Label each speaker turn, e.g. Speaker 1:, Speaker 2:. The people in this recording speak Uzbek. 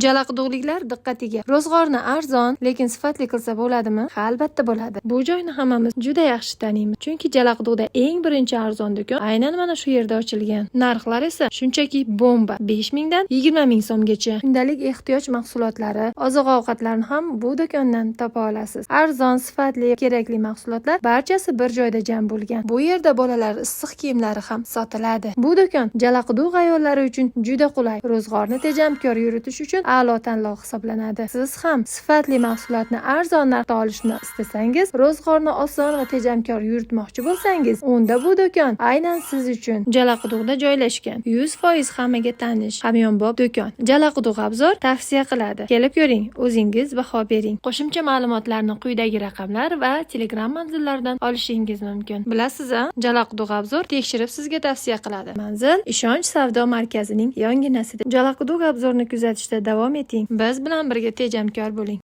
Speaker 1: Jalaquduqliklar diqqatiga! Ro'zg'orni arzon, lekin sifatli qilsa bo'ladimi? Ha, albatta bo'ladi. Bu joyni hammamiz juda yaxshi taniymiz. Chunki Jalaquduqda eng birinchi arzon do'kon aynan mana shu yerda ochilgan. Narxlar esa shunchaki bomba. 5 mingdan 20 ming so'mgacha. Kundalik ehtiyoj mahsulotlari, oziq-ovqatlarni ham bu do'kondan topa olasiz. Arzon, sifatli, kerakli mahsulotlar barchasi bir joyda jam bo'lgan. Bu yerda bolalar issiq kiyimlari ham sotiladi. Bu do'kon Jalaquduq ayollari uchun juda qulay. Ro'zg'orni tejamkor yuritish uchun a'lo tanlov hisoblanadi. Siz ham sifatli mahsulotni arzon narxda olishni istasangiz, ro'zg'orni oson va tejamkor yuritmoqchi bo'lsangiz, unda bu do'kon aynan siz uchun. Jalaquduqda joylashgan 100% hammaga tanish hamyonbop do'kon. Jalaquduq Obzor tavsiya qiladi. Kelib ko'ring, o'zingiz baho bering. Qo'shimcha ma'lumotlarni quyidagi raqamlar va Telegram manzillaridan olishingiz mumkin. Bilasiz-a, Jalaquduq Obzor tekshirib sizga tavsiya qiladi. Manzil: Ishonch savdo markazining yonginasida. Jalaquduq Obzorni kuzatishda davom eting. Biz bilan birga tejamkor bo'ling.